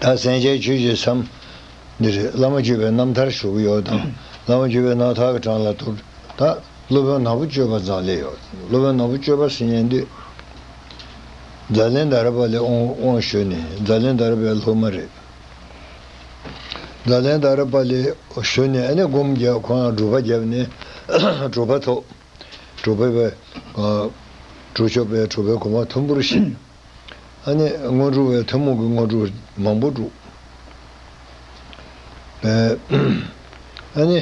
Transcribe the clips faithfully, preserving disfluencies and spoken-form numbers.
ད་སེང་ཆེན་ཆོས་ཀྱི་མཚམས་འདི་རེད། བླ་མ་བཅུ་པའི་རྣམ་ཐར་ཞུ་གི་ཡོད་དང་། བླ་མ་བཅུ་པའི་རྣམ་ཐར་གྱི་གྲངས་ལ་ཐུག་ད་སློབ་དཔོན་ནག་པོ་སྤྱོད་པ་ཙམ་ལས་ཡོད། སློབ་དཔོན་ནག་པོ་སྤྱོད་པ་ཟེར་མཁན་འདི་ཛཱ་ལན་དྷ་ར་པཱ་ལའི་དབང་དབང་ཞུས་ནས། ཛཱ་ལན་དྷ་ར་པཱ་ལའི་སློབ་མ་རེད། ཛཱ་ལན་དྷ་ར་པཱ་ལའི་ཞུས་ནས་ཨ་ནི་སྒོམ་རྒྱབ། ཁོ་རང་གྲུབ་པ་བརྒྱབ་ནས་གྲུབ་པ་ཐོབ། གྲུབ་པའི་བའི་ཨ་གྲུབ་མཆོག་པའི་གྲུབ་པའི་གོ་འཕང་མཐོན་པོར་ཕྱིན། ཨ་ནི་དངོས་གྲུབ་པའི་ཐུན་མོང་གི་དངོས་གྲུབ་མང་པོ་བསྒྲུབས། ཨ་ནི་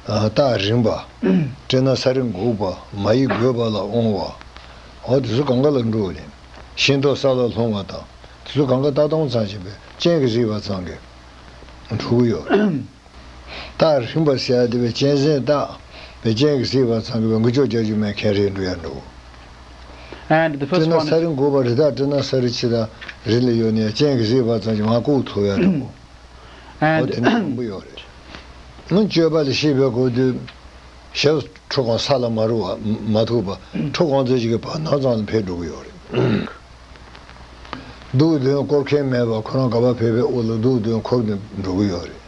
ཨ་སྟག་རིང་པ། སྤྲེལ་ནག་ས་རི་འགུགས་པ། མ་ཡི་རྒོད་པ་ལ་དབང་བ། འོ་དེ་ཚོ་གང་ག་ལ་འགྲོ་གི་རེད། ཤིང་ཏོག་ས་ལ་ལྷུང་བ་དང་དེ་ཚོ་གང་ག་ལྟ་སྟངས་ཙམ་ཞིག་པའི་སྤྱན་གྱིས་གཟིགས་པ་ཙམ་གྱིས་འགྲོ་གི་ཡོད་རེད། སྟག་རིང་པ་ཟེར་ཡ་དེ་བས་གཅན་གཟན་སྟག་བས་སྤྱན་གྱིས་གཟིགས་པ་ཙམ་གྱིས་བས་འགུལ་སྐྱོད་རྒྱག་རྒྱུ་མེད་མཁན་རེད་འགྲོ་ཡ་འགྲོ། And the first སྤྲེལ་ནག་one ས་རི་འགུགས་པ་རི་དྭགས་སྤྲེལ་ནག་ས་རི་ཆེ་དང་རི་ལ་ཡོད་ནས་སྤྱན་གྱིས་གཟིགས་པ་ཙམ་གྱིས་མར་བཀུག་ཐུབ་ཡ་འགྲོ། འོ་and དེ་འདྲ་མང་པོ་ཡོད་རེད། ཨང་། སྤྱོད་པ་ལ་ཤེས་པའི་གོ་དུས་ཞབས་ཁྲུ་གང་ས་ལ་མ་རུ་བ་མ་ཐུག་པ་ཁྲུ་གང་ཙམ་ཞིག་གི་བར་སྣང་ཙམ་ལ་འཕེལ་འགྲོ་གི་ཡོད་རེད། གདུགས་མདུན་བསྐོར་མཁན་མེད་པར་ཁོ་རང་ག་པར་ཕེབས་པའི་དབུ་ལ་གདུགས་མདུན་འཁོར་ནས་འགྲོ་གི་ཡོད་རེད།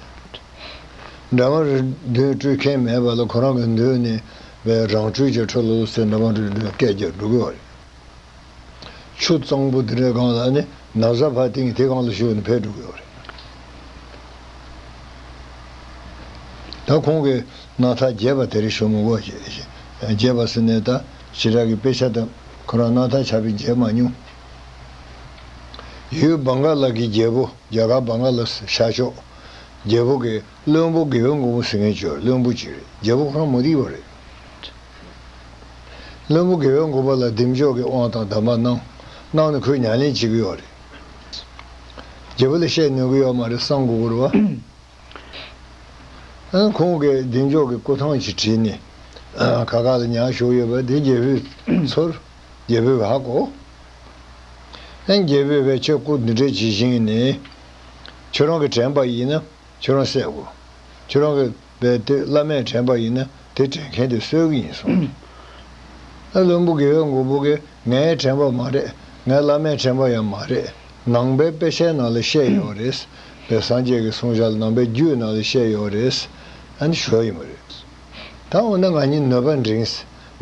འདྲ་མ་རེད། མདུན་སྤྲུལ་མཁན་མེད་པ་ལ་ཁོ་རང་གི་མདུན་ནས་བའི་རང་སྤྲུལ་གྱི་ཁྲོ་ལོ་ཟེར་འདྲ་མ་རེད། སྐད་རྒྱག་འགྲོ་གི་ཡོད་རེད། ཆུ་གཙང་པོ་དེ་འདྲའི་སྒང་ལ་ནི་ན་བཟའ་ཕར་བཏིང་། དེ་སྒང་ལ་ཞུགས་ནས་ཕེབས་འགྲོ་གི་ཡོད་རེད། ད་ཁོང་གིས་རྣམ་ཐར་རྒྱས་པ་དེ་རིང་ཞུ་མི་དགོས་ཞེས། རྒྱས་པ་ཟེར་ནས་ད་ཞེ་དྲག་གི་དཔེ་ཆ་དང་ཁོ་རང་རྣམ་ཐར་ཆ་བོ་མཇལ་མ་མྱོང་། ཡུལ་བང་ག་ལ་གི་རྒྱལ་པོ། རྒྱ་གར་བང་ག་ལ་ཤར་ཕྱོགས། རྒྱལ་པོ་གི་བློན་པོ་དགེ་བའི་མགོན་པོ་ཟེར་མཁན་ཅིག་ཡོད། བློན་པོ་ཅིག་རེད། རྒྱལ་པོ་ཁོ་རང་མུ་སྟེགས་པ་རེད། བློན་པོ་དགེ་བའི་མགོན་པོ་ལ་བདེ་མཆོག་གི་དབང་དང་གདམས་པ་གནང་། གནང་ནས་ཁོས་ཉམས་ལེན་བྱེད་ཀྱི་ཡོད་རེད། རྒྱལ་པོ་ལ་བཤད་ནུས་ཀྱི་ཡོད་མ་རེད། གསང་དགོས་ཀྱི་རེད་བ། ཨ་ཁོང་གིས་བདེ་མཆོག་གི་སྐུ་ཐང་ཅིག་བྲིས་ནས་ཁ་ཁ་ལ་ཉར་བཞག་ཡོད་པ་དེ་རྒྱལ་པོས་ཚོར། རྒྱལ་པོས་ཧ་གོ། ཨ་རྒྱལ་པོས་བས་ཁྱོད་སྐུ་འདི་འདྲ་ཇི་བཞིན་ནས་ཁྱོད་རང་གིས་དྲན་པ་ཡིན་ན། ཁྱོད་རང་བསད་དགོས། ཁྱོད་རང་གི་བས་དེ་བླ་མས་དྲན་པ་ཡིན་ན་དེ་དྲན་མཁན་དེ་གསོད་ཀྱི་ཡིན་གསུངས། ཨ་བློན་པོ་དགེ་བའི་མགོན་པོ་གིས་ངས་དྲན་པ་མ་རེད། ངའི་བླ་མས་དྲན་པ་ཡང་མ་རེད། ནང་པའི་དཔེ་ཆའི་ནང་ལ་བཤད་ཡོད་རེད། བས་སངས་རྒྱས་ཀྱི་གསུང་བཤད་ལ་ནང་པའི་རྒྱུད་ནང་ལ་བཤད་ཡོད་རེད། ཨ་ནི་ཞུ་ཡ་ཡིན་པ་རེད། ད་འོ་ན་ང་གཉིས་ནུས་པ་འགྲན།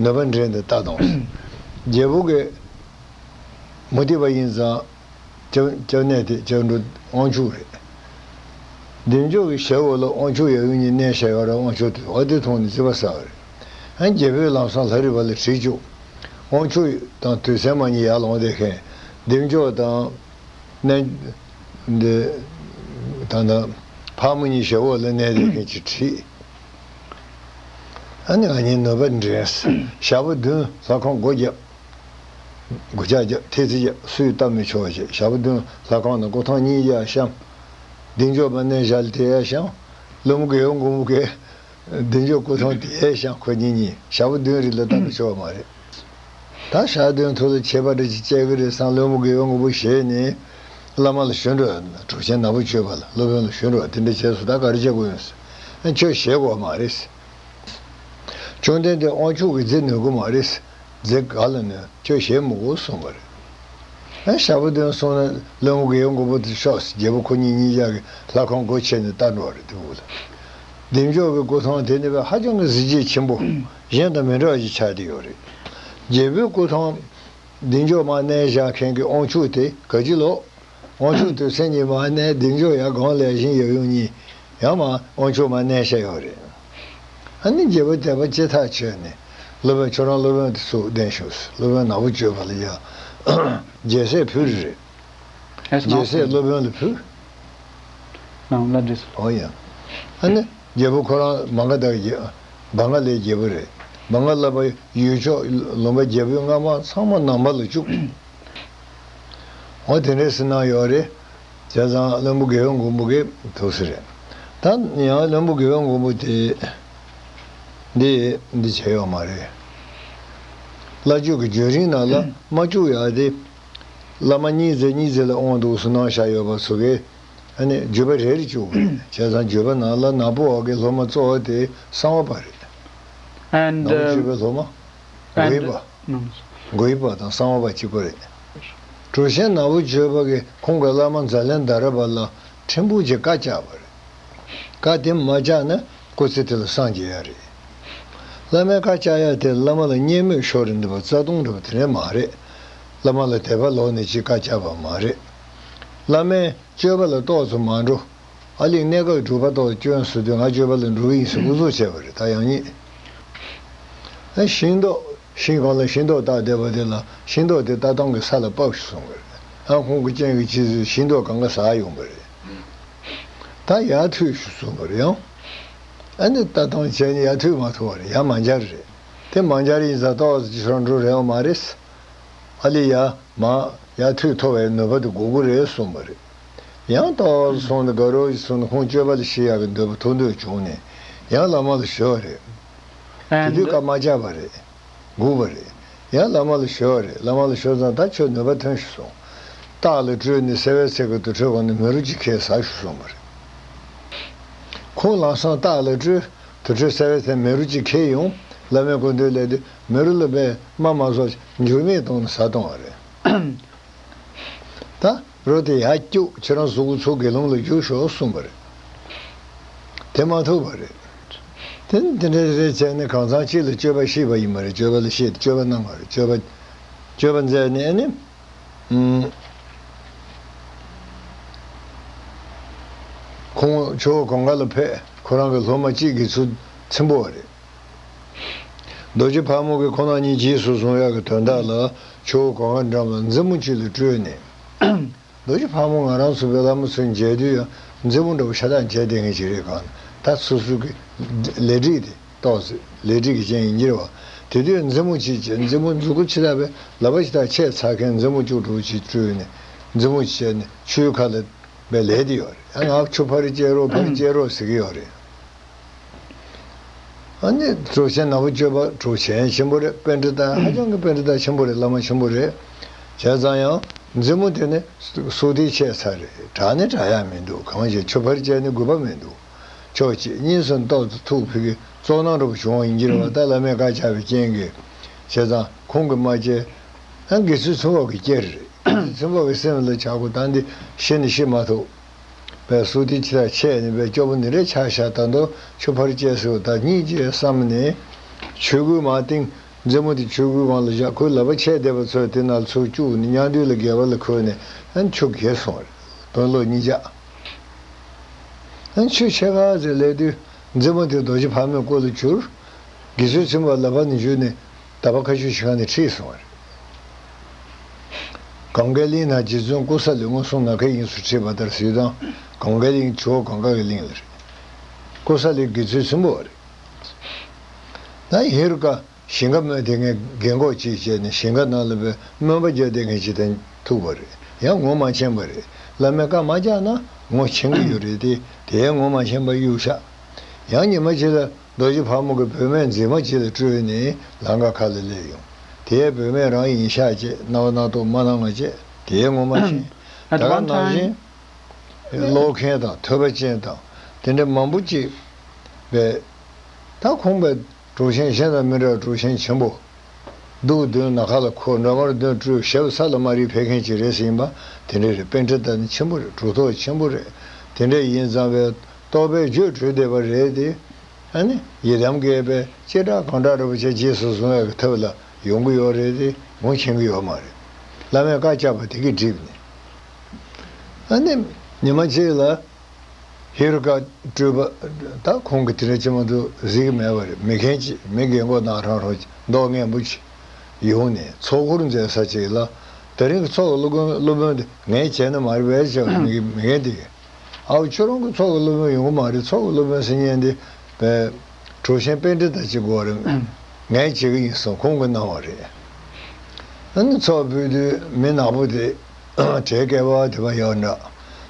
ནུས་པ་འགྲན་དེ་ལྟ་དང་། རྒྱལ་པོ་གིས་མུ་སྟེགས་པ་ཡིན་ཙང་། སྐྱབས་སྐྱབས་གནས་དེ་སྐྱབས་འགྲོ་དབང་ཕྱུག་རེད། བདེ་མཆོག་གི་ཞབས་འོག་ལ་དབང་ཕྱུག་ཡབ་ཡུམ་གཉིས་གནས་བཞག་ཡོད་རེད། དབང་ཕྱུག་དེ་འོ་དེ་མཐོང་ནས་ཙིག་པ་ཟ་བ་རེད། ཨ་རྒྱལ་པོས་ལམ་སང་ལྷ་རིས་པ་ལ་དྲིས་བཅུག། དབང་ཕྱུག་དང་དུས་མཚན་མ་གཉིས་ཡར་ལངས་བསྡད་མཁན། བདེ་མཆོག་དང་། གནས་འདི་ད་ལྟ་ཕག་མོ་གཉིས་ཞབས་འོག་ལ་གནས་བསྡད་མཁན་གྱིས་དྲིས། ཨ་ནི་ང་གཉིས་ནུས་པ་འགྲན། ཞག་པོ་བདུན་ལྷ་ཁང་སྒོ་བརྒྱབ། སྒོ་ལྕགས་བརྒྱབ། ཐེལ་ཙེ་བརྒྱབ། སུས་བལྟ་མི་ཆོག་བྱས། ཞག་པོ་བདུན་ལྷ་ཁང་ནང་སྒོ་ཐང་གཉིས་ཀ་བཤམས། བདེ་མཆོག་མར་གནས་བཞག་ལ་དེ་ཡར་བཤམས། བློན་པོ་དགེ་བའི་མགོན་པོ་གིས་བདེ་མཆོག་སྐུ་ཐང་དེ་ཡར་བཤམས། ཁོ་གཉིས་གཉིས་ཞག་པོ་བདུན་རིང་ལ་བལྟ་མི་ཆོག་མ་རེད། ད་ཞག་བདུན་ཐུགས་ལ་ཆད་པ་འདྲ་ཅིག་སྐྱེ་གི་རེད་བསམ། བློན་པོ་དགེ་བའི་མགོན་པོ་ཞེད་ནས་བླ་མ་ལ་ཞུ་འགྲོ། གྲུབ་ཆེན་ནག་པོ་སྤྱོད་པ་ལ་སློབ་དཔོན་ལ་ཞུ་འགྲོ། དེ་འདྲ་བྱས་སོང་། ད་ག་རེ་བྱེད་དགོས་ཡོད། ཁྱོད་ཞེད་དགོས་མ་རེད། བཅོམ་ལྡན་འདས་དབང་ཕྱུག་གིས་རྫི་ནུས་ཀྱི་མ་རེད། རྫི་ག་ལ་ནུས། ཁྱོད་ཞེད་མི་དགོས་གསུངས་པ་རེད། ཨ་ཞག་པོ་བདུན་སོང་ན་བློན་པོ་དགེ་བའི་མགོན་པོ་དེ་ཤོག་ཟེར། རྒྱལ་པོ་ཁོ་གཉིས་གཉིས་ཀ་གིས་ལྷ་ཁང་སྒོ་ཕྱེ་ནས་བལྟ་འགྲོ་བ་རེད། དེ་འུ་ལ། བདེ་མཆོག་གི་སྐུ་ཐང་དེ་ནི་བས་ཧ་ཅང་གི་གཟི་བརྗིད་ཆེན་པོ། གཞན་དང་མི་འདྲ་བ་ཞིག་ཆགས་བསྡད་ཡོད་རེད། རྒྱལ་པོའི་སྐུ་ཐང་བདེ་མཆོག་མར་གནས་བཞག་མཁན་གྱི་དབང་ཕྱུག་དེ་ག་ཅི་ལོ། དབང་ཕྱུག་དུས་མཚན་གཉིས་མར་གནས། བདེ་མཆོག་ཡར་སྒང་ལ་ཡར་བཞེངས། ཡབ་ཡུམ་གཉིས་ཡར་མར་དབང་ཕྱུག་མར་གནས་བཞག་ཡོད་རེད། ཨ་ནི་རྒྱལ་པོ་དད་པ་ཅི་ཐག་ཆོད་ནས་སློབ་དཔོན། ཁྱོད་རང་སློབ་དཔོན་དེ་ཚུར་གདན་ཞུ་ཟེར། སློབ་དཔོན་ནག་པོ་སྤྱོད་པ་ལ་ཡ་རྒྱལ་སྲིད་ཕུལ་རེད། རྒྱལ་སྲིད་སློབ་དཔོན་ལ་ཕུལ། ནང་ལ་འདྲེས། ཨོ་ཡ། ཨ་ནི་རྒྱལ་པོ་ཁོ་རང་བང་ག་ལ་རྒྱལ། བང་ག་ལའི་རྒྱལ་པོ་རེད། བང་ག་ལ་བ་ཡུལ་ཕྱོགས་ལུང་པ་རྒྱལ་པོའི་མངའ་འོག་ཚང་མ་ནང་པ་ལ་བཅུག། འོ་དེ་འདྲས་ཟེར་གནང་ཡོད་རེད། བྱས་ཙང་བློན་པོ་དགེ་བའི་མགོན་པོ་གིས་ཐུགས་སུ་རེད། ད་ཡང་བློན་པོ་དགེ་བའི་མགོན་པོ་དེ་འདི་འདི་བྱས་ཡོད་མ་རེད། བླ་བརྒྱུད་ཀྱི་བརྒྱུད་རིམ་ནང་ལ་མ་བཅུག་ཡག་དེ། བླ་མ་གཉིས་ཙམ་གཉིས་ཙམ་ལ་དབང་འདུག་སེ་གནང་བཞག་ཡོད་པ་ཚོ་གིས། ཨ་ནི་བརྒྱུད་པ་རེ་རེ་བཅུག་དགོས་རེད། བྱས་ཙང་བརྒྱུད་པ་ནང་ལ་ནག་པོ་འོག་གི་སློབ་མ་གཙོ་བོ་དེ་གསང་བ་པ་རེད། And, ནག་པོ་uh, སྤྱོད་པའི་སློབ་མ་and, མགོ་ཡི་པ། no, no. མགོ་ཡི་པ་དང་གསང་བ་པ་གཅིག་པ་རེད། གྲུབ་ཆེན་ནག་པོ་སྤྱོད་པ་གིས་ཁོང་གི་བླ་མ་ཛཱ་ལན་དྷ་ར་པ་ལ་ཕྲན་བུ་ཅིག་བཀའ་བཅག་པ་རེད། བཀའ་དེ་མ་བཅག་ན་སྐུ་ཚེ་དེ་ལ་སངས་རྒྱས་ཡ་རེད། བླ་མའི་བཀའ་བཅག་ཡ་དེ་བླ་མ་ལ་བརྙས་སྨོད་ཤོར་རེད་འདུག་པ། རྩ་ལྟུང་འདྲ་པོ་དེ་འདྲ་མ་རེད། བླ་མ་ལ་དད་པ་ལོག་ནས་ཅིག་བཀའ་བཅག་པ་མ་རེད། བླ་མའི་སྤྱོད་པ་ལ་ཏོག་ཙམ་མ་འགྲོ། ཨ་ལས་གནས་སྐབས་སྒྲུབ་པ་ཏོག་ཙམ་སྐྱོན་སོང་དུས་ང་སྤྱོད་པ་ལ་འགྲོ་གི་ཡིན་ཟེར་ཨུ་ཚུགས་བྱས་པ་རེད། ད་ཡང་ཉིད། ཨ་ཤིང་ཏོག་ཤིང་སྒང་ལ་ཤིང་ཏོག་བཏགས་བསྡད་པ་དེ་ལ་ཤིང་ཏོག་དེ་ལྟ་སྟངས་ཀྱིས་ས་ལ་བབས་ཤིག་གསུངས་པ་རེད། ཨ་ཁོང་གི་སྤྱན་གྱི་རྗེས་སུ་ཤིང་ཏོག་གང་ག་ཟག་ཡོང་པ་རེད། ད་ཡར་མཐུད་ཤིག་གསུངས་པ་རེད་ཡང་། ཨ་ནི་ལྟ་སྟངས་བྱས་ནས་ཡར་མཐུད་མ་ཐུབ་པ་རེད། ཡར་མ་འབྱར་རེད། དེ་མ་འབྱར་ཡིན་ཙང་ཏོག་ཙམ་ཅིག་ཤོར་འགྲོ་རེད་པ་མ་རེད། ཨ་ལས་ཡར་མར་ཡར་མཐུད་ཐུབ་པའི་ནུས་པ་དེ་དགོས་ཀྱི་རེད་གསུངས་པ་རེད། ཡང་ཏོག་ཙམ་སོང་ནས་དགའ་རོགས་ཤིག་སོང་ནས་ཁོང་སྤྱོད་པ་ལ་ཤེས་ཡག་གི་འདོད་པ་ཐུག་འདོད་བྱུང་ནས་ཡང་བླ་མ་ལ་ཞུས་པ་རེད། དེ་དུས་བཀའ་མ་བཅག་པ་རེད། སྒུག་པ་རེད། ཡང་བླ་མ་ལ་ཞུས་པ་རེད། བླ་མ་ལ་ཞུས་ཙང་ད་ཁྱོད་ནུས་པ་ཐོན་ཤིག་གསུངས། སྟག་ལ་སྤྲུལ་ནས་སེ་བའི་ཚལ་གྱི་དུར་ཁྲོད་སྒང་ནས་མེ་རོ་གཅིག་ཁྱེར་ཟ་ཤིག་གསུངས་པ་རེད། ཁོང་ལམ་སང་སྟག་ལ་སྤྲུལ། དུར་ཁྲོད་སེ་བའི་ཚལ་མེ་རོ་གཅིག་ཁྱེར་ཡོང་། བླ་མའི་སྐུ་མདུན་སླེབས་དུས་མེ་རོ་ལ་དཔེ་རྨ་མ་བཟོ་འགྱུར་མེད་བཏང་ནས་ཟ་བཏང་བ་རེད། ད་རོ་དེ་ཡར་བསྐྱུགས། ཁྱེད་རང་གཟུགས་པོ་ཚུར་དགེ་སློང་ལ་བསྒྱུར་ཤོག་གསུངས་པ་རེད། དེ་མ་ཐུབ་པ་རེད། དེ་ནི་དེ་འདྲ་རེད་བྱས་ནས་གང་ཚང་གཅིག་ལ་སྤྱོད་པ་ཤེས་པ་ཡིན་པ་རེད། སྤྱོད་པ་ལ་ཤེས་ཏེ་སྤྱོད་པ་གནང་བ་རེད། སྤྱོད་པ་སྤྱོད་པ་མཛད་ནས་ཨ་ནི། ཨུམ། ཁོང་ཇོ་བོ་གངྒཱ་ལ་ཕེབས། ཁོ་རང་གི་སློབ་མ་གཅིག་དགེ་ཚུལ་ཆེན་པོ་བ་རེད། རྡོ་རྗེ་ཕག་མོ་གིས་ཁོང་རྣམ་གཉིས་རྗེས་སུ་བཟུང་ཡག་གི་དོན་དག་ལ་ཇོ་བོ་གངྒཱ་འགྲམ་ལ་མཛེ་མོ་གཅིག་ལ་སྤྲུལ་ནས། རྡོ་རྗེ་ཕག་མོ་ང་རང་ཚོ་བོད་བླ་མ་ཚོས་མཇལ་དུས་ཡང་མཛེ་མོ་འདྲ་བོ་ཤ་སྟག་མཇལ་བསྡད་མཁན་ཅིག་རེད། གང་ད་སོ་སོ་གི་ལས་འགྲིག་དེ་ཏོག་ཙམ་ལས་འགྲིག་གི་རྐྱེན་ཡིན་གྱི་རེད་བ། དེ་དུས་མཛེ་མོ་གཅིག་བྱས། མཛེ་མོ་མཛུ་གུ་ཆེ་ཐག་པའི་ལག་པ་ཆེ་ཐག་ཆས་ཚར་མཁན་མཛེ་མོ་ཅུག་འགྲོ་གཅིག་སྤྲུལ་ནས་མཛེ་མོ་གཅིག་བྱས་ནས་ཆུའི་ཁ་ལ་བས་ལས་དེ་ཡོད་རེད། ཨ་ང་ཆུ་ཕར་བཅད་རོགས་ཕར་བཅད་རོགས་ཟེར་གྱི་ཡོད་རེད། ཨ་ནི་གྲུབ་ཆེན་ནག་པོ་སྤྱོད་པ་གྲུབ་ཆེན་ཆེན་པོ་རེད། པཎྜི་ཏ་ཧ་ཅང་གི་པཎྜི་ཏ་ཆེན་པོ་རེད། བླ་མ་ཆེན་པོ་རེད། བྱས་ཙང་ཡང་མཛེ་མོ་དེ་ནི་སུག་ཏི་ཆད་ཚར་རེད། དྲག་ནི་དྲག་ཡག་མི་འདུག་གང་ཞིག་ཆུ་ཕར་བཅད་ནི་དགོས་པ་མི་འདུག་ཕྱོགས་གཅིག་གཉིས་སུ་ཏོག་ཙམ་ཐུག་ཕུད་ཀྱི་བཙོག་ནང་འགྲོ་བ་བྱུང་བ་ཡིན་གྱི་རེད་བ། ད་བླ་མས་བཀའ་བཅག་པའི་རྐྱེན་གྱིས། བྱས་ཙང་ཁོང་གིས་མ་བཅད། ཨ་དགེ་ཚུལ་ཆེན་པོ་གིས་བཅད་རེད། དགེ་ཚུལ་ཆེན་པོ་གི་སེམས་ལ་བྱ་དགོས། ད་འདི་ཤི་ནི་ཤི་མ་ཐུབ། པའི་སུག་ཏི་ཆེ་ཐག་ཆད་ནས་པའི་སྐྱོ་པོ་འདི་འདྲའི་ཆགས་ཤག་ད་དུང་ཆུ་ཕར་བཅད་ཟེར་བ་ད་སྙིང་རྗེ་བསམ་ནས། ཆོས་གོས་མར་བཏིང་། མཛེ་མོ་དེ་ཆོས་གོས་སྒང་ལ་བཞག་ཁོའི་ལག་པ་ཆད་བསྡད་པ་ཚོས་དེ་ནང་ཚུར་བཅུག་ནས་ཉལ་དུས་ལ་སྒལ་པ་ལ་ཁུར་ནས་ཨ་ནི་ཆུ་བརྒལ་སོང་བ་རེད། དོན་ལོ་གཉིས་ཆགས། ཨ་ནི་ཆུ་ཕྱེད་ཀ་ཙམ་སླེབས་དུས་མཛེ་མོ་དེ་རྡོ་རྗེ་ཕག་མོའི་སྐུ་ལ་གྱུར། དགེ་ཚུལ་ཆེན་པོ་ལག་པ་ནས་འཇུས་ནས་འདབ་པ་ཁ་ཤུ་ཞིག་ག་ནས་ཁྲིད་སོང་བ་རེད། གངྒཱའི་གླིང་ན་རྗེ་བཙུན་ཀོ་ས་ལི་མངོན་སུམ་ནམ་མཁའི་དབྱིངས་སུ་ཁྲིད་པ་ལྟར་ཟེར་དང་། གངྒཱའི་གླིང་ཇོ་བོ་གངྒཱ་གི་གླིང་ལ་རེད། ཀོ་ས་ལི་དགེ་ཚུལ་ཆེན་པོ་བ་རེད། ད་ཧེ་རུ་ཀ་ཞིང་ཁ་རྨོས་དེ་ངས་རྒན་གོག་ཅིག་བྱས་ནས་ཞིང་ཁ་ནང་ལ་བའི་རྨོན་པ་རྒྱག་བསྡད་མཁན་ཅིག་དང་ཐུག་པ་རེད། ཡང་ངོ་མ་མཁྱེན་པ་རེད། བླ་མས་བཀའ་མ་བཅག་ན་ངོ་མཁྱེན་གི་ཡོད་རེད་དེ། དེ་ངོ་མ་མཁྱེན་པ་གཡུག་ཤག་ཡང་ཉི་མ་གཅིག་ལ་རྡོ་རྗེ་ཕག་མོ་གི་བུད་མེད་མཛེས་མ་ཅིག་ལ་སྤྲུལ་ནས་ལམ་ཁ་ཁ་ལ་སླེབས་ཡོང་། དེའི་བུད་མེད་རང་ཡིན་ཤག་ཅེས་རྣ་བ་སྣ་ཐོག་མ་གནང་བ་བཅས་དེའི་ངོ་མ་ཤེས། ད་ག་ནང་བཞིན་ཀློག་མཁན་དང་ཐོས་པ་ཅན་དང་དེ་འདྲ་མང་པོ་ཅིག་བས། ད་ཁོང་པའི་གྲུབ་ཆེན་གཞན་དང་མི་འདྲ་བའི་གྲུབ་ཆེན་ཆེན་པོ། གདུགས་མདུན་ནམ་མཁའ་ལ་འཁོར། འགྲོ་མར་གདོན་སྤྲུལ། ཞབས་ས་ལ་མ་རིག་ཕེབས་མཁན་ཅིག་རེད་ཟེར་ཡིན་པ་དེ་འདྲ་རེད། པཎྜི་ཏ་ནི་ཆེན་པོ་རེད། གྲུབ་ཐོབ་ཆེན་པོ་རེད། དེ་འདྲ་ཡིན་ཙང་བས་རྟོགས་པའི་རྒྱུད་གྲོལ་བསྡད་པ་རེད་དེ། ཨ་ནི་ཡི་དམ་དགྱེས་པའི་ལྕེ་དྲག་གང་དྲག་འདྲ་པོ་བྱས་རྗེས་སུ་བཟུང་བའི་ཐབས་ལ་ཡོང་གི་ཡོད་རེད་དེ། ངོ་མཁྱེན་གི་ཡོད་མ་རེད། བླ་མས་བཀའ་བཅག་པ་དེ་གིས་འགྲིག་ནས། ཨ་ནི་ཉི་མ་གཅིག་ལ་ཧེ་རུ་ཀ་སྤྲུལ་པ་ད་ཁོང་གིས་དེ་འདྲ་ཅི་མ་གཏོགས་གཟིགས་ཀྱི་མེད་པ་རེད། མི་མཁན་གཅིག་མི་རྒན་གོག་ནག་ཧྲང་ཧྲང་ཅིག་མདོག་ངན་པོ་ཅིག་ཡོང་ནས་ཚོགས་འཁོར་མཛད་ས་ཅིག་ལ། དེ་རིང་གི་ཚོགས་ཀྱི་སློབ་དཔོན་སློབ་དཔོན་དེ་ངས་བྱས་ན་མ་རེད་པས་ཟེར་བ་མི་མི་མཁན་དེ་གིས། ཨའོ་ཁྱོད་རང་གི་ཚོགས་ཀྱི་སློབ་དཔོན་ཡོང་གི་མ་རེད། ཚོགས་ཀྱི་སློབ་དཔོན་ཟེར་མཁན་དེ་བས་གྲུབ་ཆེན་པཎྜི་ཏ་ཅིག་དགོས་རེད། ངས་བྱེད་ཀྱི་ཡིན་གསུངས། ཁོང་གིས་གནང་བ་རེད། ཨ་ནི་ཚོགས་ཕུལ་དུས་མི་ནག་པོ་དེ་གྲལ་བསྐལ་པ་དེ་བ་ཡར་འདྲ།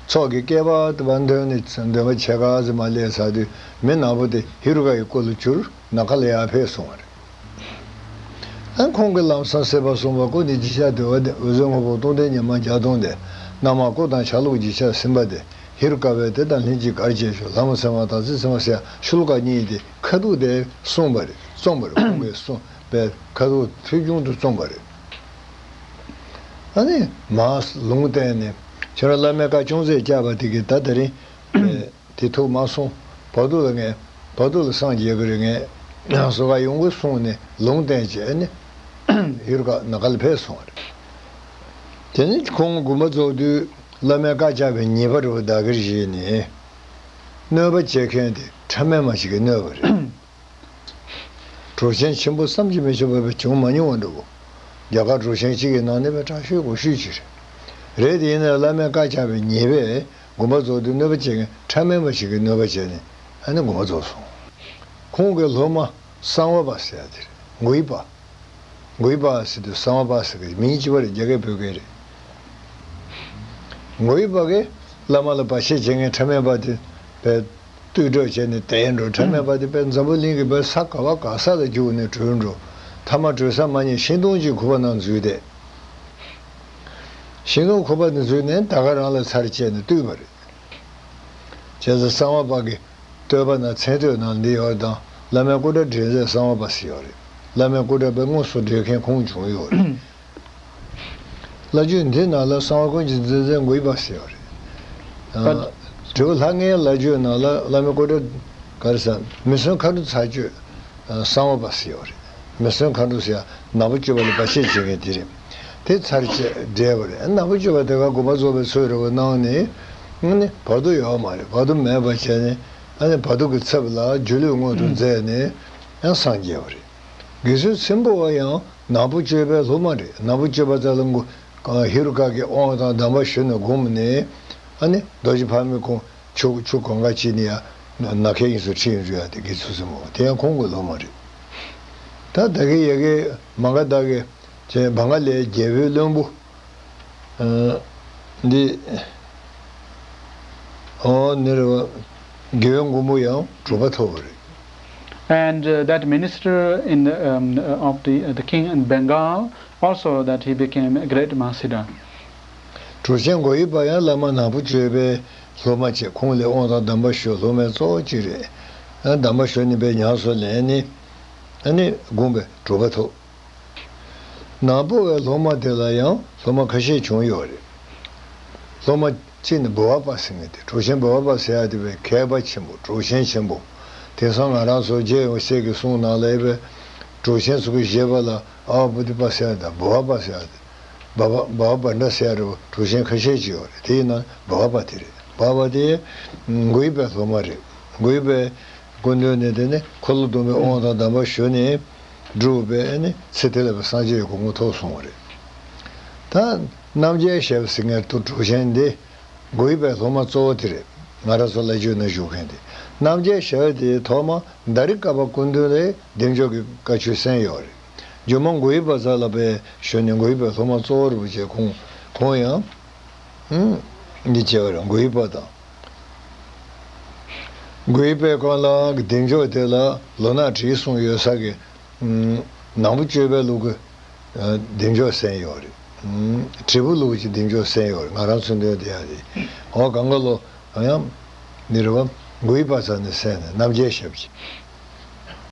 ཚོགས་ཀྱི་བསྐལ་པ་དེ་བ་འདོན་ནས་འདོན་པ་ཕྱེད་ཀ་ཙམ་མ་སླེབས་ཚར་དུས་མི་ནག་པོ་དེ་ཧེ་རུ་ཀ་ཡི་སྐུ་ལ་གྱུར། ནམ་མཁའ་ལ་ཡར་ཕེབས་སོང་བ་རེད། ཨ་ཁོང་གིས་ལམ་སང་སྲིད་པ་གསུམ་པ་སྐུ་ནི་བརྗིད་ཆགས་འདུལ་བ་སྟེ། འོད་གསལ་ངོ་བོ་སྟོང་ལྡན་ཉི་མ་བརྒྱ་སྟོང་སྟེ། རྣམ་སྨིན་སྐུ་དང་ཆ་ལུགས་བརྗིད་ཆགས་ཟིན་པ་སྟེ། ཧེ་རུ་ཀ་བས་དེ་དང་ལྷན་ཅིག་གར་བྱེད་ཤོག་ལྷ་མོ་ཚེར་མ་དང་ཙི་ཚེར་མ་ཟེར་ཡ་ཤུ་ལོ་ཀ་གཉིས་དེ་ཁ་ཐུག་དེ་གསུངས་པ་རེད། གསུངས་པ་རེད། ཁོང་གིས་གསུངས་པའི་ཁ་ཐུག་ཐོལ་བྱུང་དུ་གསུངས་པ་རེད། ཨ་ནི་མར་ལུང་བསྟན་ནས་ཁྱོད་རང་བླ་མའི་བཀའ་ཅུང་ཟད་བསྐྱལ་བ་དེ་གིས་ད་དེ་རིང་དེ་ཐུགས་མ་སོང་། བར་དུ་ལ་ངས་བར་དུ་ལ་སངས་རྒྱས་ཀྱི་རེད། ངས་ཟུར་ཁ་ཡོང་དགོས་གསུངས་ནས་ལུང་བསྟན་བྱས་ནས་ཧེ་རུ་ཀ་ནམ་མཁའ་ལ་ཕེབས་སོང་བ་རེད། དེ་ནས་ཁོང་དགོངས་པ་རྫོགས་དུས་བླ་མའི་བཀའ་བཅག་པའི་ཉེས་པ་རེད་པ། བདག་གིར་བཞེས་ནས་གནོད་པ་བྱེད་མཁན་དེ་ཕྲ་མེན་པ་ཞིག་གིས་གནོད་པ་རེད། གྲོས་ཆོད་ཆེན་པོ་བསམ་གྱིས་མི་ཁྱབ་པ་བྱུང་མ་མྱོང་བ་འདྲ་བོ། རྒྱ་གར་གྲོས་ཆོད་གཅིག་གི་ནང་ནས་བས་དྲག་ཤོས་གོང་ཤོས་ཅིག་རེད། རེད་དེ་ཡིན་ན་བླ་མའི་བཀའ་བཅག་པའི་ཉེས་པས་དགོངས་པ་རྫོགས་དུས་གནོད་པ་བྱེད་མཁན་ཕྲ་མེན་པ་ཞིག་གིས་གནོད་པ་བྱས་ནས་ཨ་ནི་དགོངས་པ་རྫོགས་སོང་། ཁོང་གི་སློབ་མ་གསང་བ་པ་ཟེར་ཡ་དེ་རེད། མགོ་ཡི་པ། མགོ་ཡི་པ་ཟེར་དུས་གསང་བ་པ་ཟེར་གི་མིང་གཅིག་པ་རེད། རྒྱ་སྐད་བོད་སྐད་རེད། མགོ་ཡི་པ་གིས་བླ་མ་ལ་བར་ཆད་བྱེད་མཁན་ཕྲ་མེན་པ་དེ་བས་བསྟོད་གྲོགས་བྱས་ནས་དེད་འགྲོ། ཕྲ་མེན་པ་དེ་བས་འཛམ་བུ་གླིང་གི་བས་ས་ག་བ་ག་ས་ལ་རྒྱུགས་ནས་བྲོས་འགྲོ། མཐའ་མ་བྲོས་ས་མ་རྙེད་ཤིང་སྡོང་གཅིག་ཁུག་པ་ནང་འཛུལ་བསྡད། ཤིང་སྡོང་ཁུག་པ་ནང་འཛུལ་ནས་ད་ག་རང་ལ་ཚར་བཅད་ནས་བཏུལ་བ་རེད། བྱས་ཙང་གསང་བ་པ་གི་བསྟོད་པ་ན་མཚན་བསྟོད་ནང་འདི་ཡོད་དང་། བླ་མའི་སྐུ་འདྲ་འདྲེན་མཛད་གསང་བ་པ་ཟེར་ཡོད་རེད། བླ་མའི་སྐུ་འདྲ་པའི་དངོས་སུ་འདྲེན་མཁན་ཁོང་བྱུང་ཡོད་རེད། བླ་བརྒྱུད་འདི་ནང་ལ་གསང་བ་ཀུན་གྱི་འཛིན་མཛད་མགོ་ཡི་པ་ཟེར་ཡོད་རེད། ཨ། But དྲིལ་བུ་ལྷ་ལྔའི་བླ་བརྒྱུད་ནང་ལ་བླ་མའི་སྐུ་འདྲ་ག་རེ་ཟེར། མི་བསྲུན་མཁའ་འགྲོ་ཚར་གཅོད་གསང་བ་པ་ཟེར་ཡོད་རེད། མི་བསྲུན་མཁའ་འགྲོ་ཟེར་ཡ་ནག་པོ་གཅོད་པ་ལ་བར་ཆད་བྱེད་མཁན་དེ་རེད། དེ་ཚར་བཅད་བསྒྲལ་བ་རེད། ནག་པོ་གཅོད་པ་དེ་ག་དགོངས་པ་རྫོགས་པའི་ཚུལ་རེད་པ་གནང་ནས། ཨ་ནི་བར་དུ་ཡོད་མ་རེད། བར་དུ་མེད་པ་བྱས་ནས། ཨ་ནི་བར་དུ་གི་ཚབ་ལ་སྒྱུ་ལུས་མངོན་དུ་མཛད་ནས་ཡང་སངས་རྒྱས་པ་རེད། དགེ་ཚུལ་ཆེན་པོ་བ་ཡང་ནག་པོ་གཅོད་པའི་སློབ་མ་རེད། ནག་པོ་གཅོད་པ་ཙ་ལ་མགོ་ཧེ་རུ་ཀ་གི་དབང་དང་གདམས་པ་ཞུས་ནས་བསྒོམས་ནས། ཨ་ནི་རྡོ་རྗེ་ཕག་མོའི་ཁོང་ཆུ་ཆུ་གང་ག་ཅིག་ནས་ཡ་ནམ་མཁའི་དབྱིངས་སུ་ཁྲིད་འགྲོ་ཡ་དེ་དགེ་ཚུལ་ཆེན་པོ་དེ་ཡང་ཁོང་གི་སློབ་མ་རེད། ད་ད་གི་ཡ་གི་མ་ག་ད་གི་ཅེས་བང་ག་ལའི་རྒྱལ་པོའི་བློན་པོ། ཨ། འདི། ཨོ་ནི་རེད་བ། དགེ་བའི་མགོན་པོ་ཡང་གྲུབ་པ་ཐོབ་པ་རེད། And uh, that minister in the, um, uh, of the, uh, the king in Bengal, also that he became a great Mahasiddha. གྲུབ་ཆེན་མགོ་ཡི་པ་ཡང་བླ་མ་ནག་པོ་གཅོད་པའི་སློབ་མ་བྱས། ཁོང་ལ་དབང་དང་གདམས་པ་ཞུ། སློབ་མའི་གཙོ་བོ་གཅིག་རེད། ཨ། གདམས་པ་ཞུ་ནས་པའི་ཉམས་སུ་ལེན་ནས། ཨ་ནི་དགོངས་པའི་གྲུབ་པ་ཐོབ། ནག་པོ་བའི་སློབ་མ་དེ་ལ་ཡང་སློབ་མ་ཁ་ཤས་བྱུང་ཡོད་རེད། སློབ་མ་གཅིག་ནི་འབུལ་བ་པ་ཟེར་མཁན་དེ། གྲུབ་ཆེན་འབུལ་བ་པ་ཟེར་ཡ་དེ་བས་མཁས་པ་ཆེན་པོ། གྲུབ་ཆེན་ཆེན་པོ། དེང་སང་ང་རང་ཚོ་རྗེ་ཡོན་ཧྲི་གི་གསུང་ནང་ལ་ཡོད་པའི་གྲུབ་ཆེན་ཚོ་གི་བཞེད་པ་ལ་ཨ་བ་བུ་དྷི་པ་ཟེར་ཡ་དང་། འབུལ་བ་པ་ཟེར་ཡ་དེ། བ་བ་བ་བ་འདྲ་ཟེར་ཡ་རེད། གྲུབ་ཆེན་ཁ་ཤས་ཅིག་ཡོད་རེད། དེ་ཡིན་ན་འབུལ་བ་པ་དེ་རེད། འབུལ་བ་པ་དེ་མགོ་ཡི་པའི་སློབ་མ་རེད། མགོ་ཡི་པའི་སྐུ་མདུན་ནས་དེ་ནས་འཁོར་ལོ་སྡོམ་པའི་དབང་དང་གདམས་པ་ཞུས་ནས་སྒྲུབ་པས་ནི་ཚེ་དེ་ལ་བའི་སངས་རྒྱས་ཀྱི་གོ་འཕང་ཐོབ་སོང་བ་རེད། ད་རྣམ་རྒྱལ་ཞབས་ཟེར་མཁན་དུ་གྲུབ་ཆེན་འདི་མགོ་ཡི་པའི་སློབ་མ་གཙོ་བོ་དེ་རེད། ང་རང་ཚོ་བླ་བརྒྱུད་ནང་བཞུགས་མཁན་དེ། རྣམ་རྒྱལ་ཞབས་དེ་ཐོག་མ་དཱ་རི་ཀ་པ་སྐུ་མདུན་ལས་བདེ་མཆོག་གི་བཀའ་ཆོས་གསན་ཡོད་རེད། རྒྱུ་མ་མགོ་ཡི་པ་ཚ་ལ་པའི་ཞོན་ནས་མགོ་ཡི་པའི་སློབ་མ་གཙོ་བོ་རེད་པ་བྱས། ཁོང་ཁོང་ཡང་འདི་བྱས་པ་རེད། མགོ་ཡི་པ་དང་། མགོ་ཡི་པའི་སྐོར་ལ་བདེ་མཆོག་དེ་ལ་ལོ་ན་བགྲེས་སོང་ཡོད་ས་གི་ནག་པོ་གཅོད་པའི་ལུགས་ཀྱི་བདེ་མཆོག་གསན་ཡོད་རེད། དྲིལ་བུ་ལུགས་ཀྱི་བདེ་མཆོག་གསན་ཡོད་རེད། ང་རང་མཚོན་དོན་དེ་ཡང་རེད། འོ་གང་ག་ལོ་ཡང་འདི་རེད་བ། མགོ་ཡི་པ་ཚ་ནས་གསན་ནས་རྣམ་རྒྱལ་ཞབས་ཀྱི།